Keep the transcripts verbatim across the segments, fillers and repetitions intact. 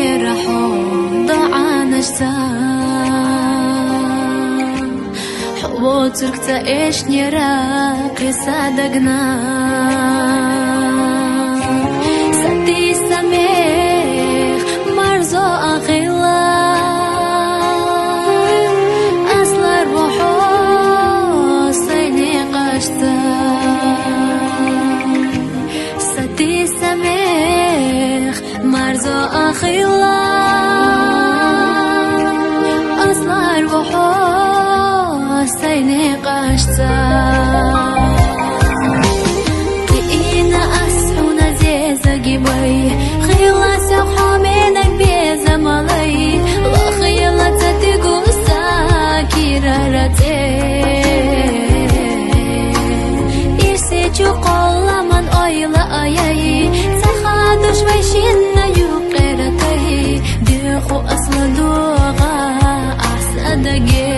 Ира хьо дагӀанашца, хьо воцург ца эшнера кхесадагна. Сати самех марзо ахила, аслар вохо сайни къашта. Сати самех марзо ахила, аслар вохо сайни къашца. Киина ас хьуна зезаги бай, хила сохо менак безамалай, лахила цатигу сакира раце. Ирсе чу къолламан ойла аяй, цаха душвай шинна юкъератай, деху асла дуга асадаге.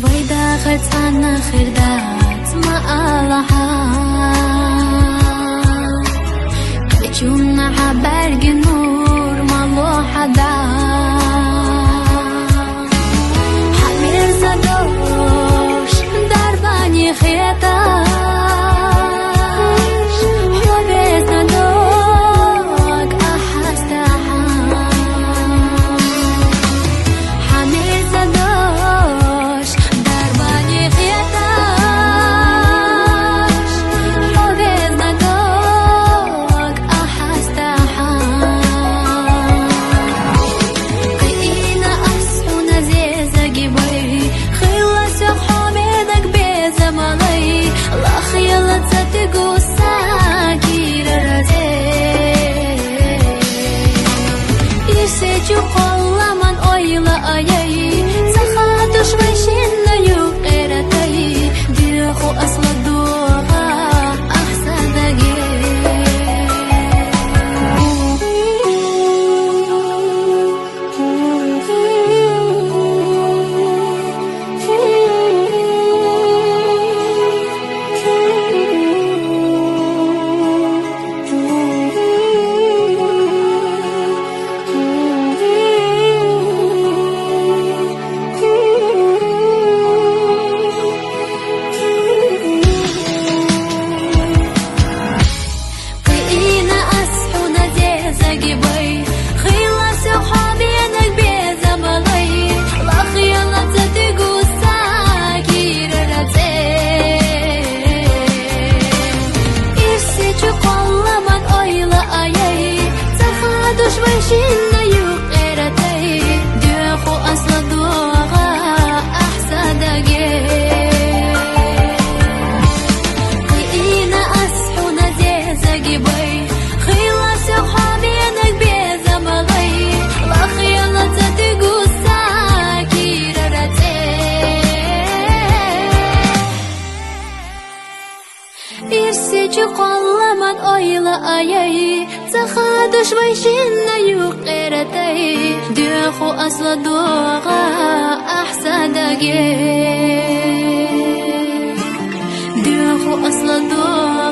Вайда хацана хирдат ма алаха. Качуна хабарги нур мало хада. Хамир задош дарбани хеташ, хьо безна дог ахастаха. Хамир задош дарбани хеташ, хьо безна дог ахастаха. Киина ас хьуна зезаги бай, хила сохо менак безамалай, лахила цатигу сакира разе. Ирсе чу къолламан ойла аяй, цаха душвай шинна юкъератай, деху асла дуга ахсадаге. Киина ас хьуна зезаги бай, хила сохо менак безамалай, лахила цатигу сакира раце. Ирсе чу къолламан ойла аяй, цаха душвай шинна юкъератай, деху асла дуга ахсадаге. Киина ас хьуна зезаги бай, хила сохо менак безамалай, лахила цатигу сакира раце. Ирсе чу къолламан ойла аяй, цаха душвай шинна юкъератай, деху асла дуга ахсадаге. Деху асла дуга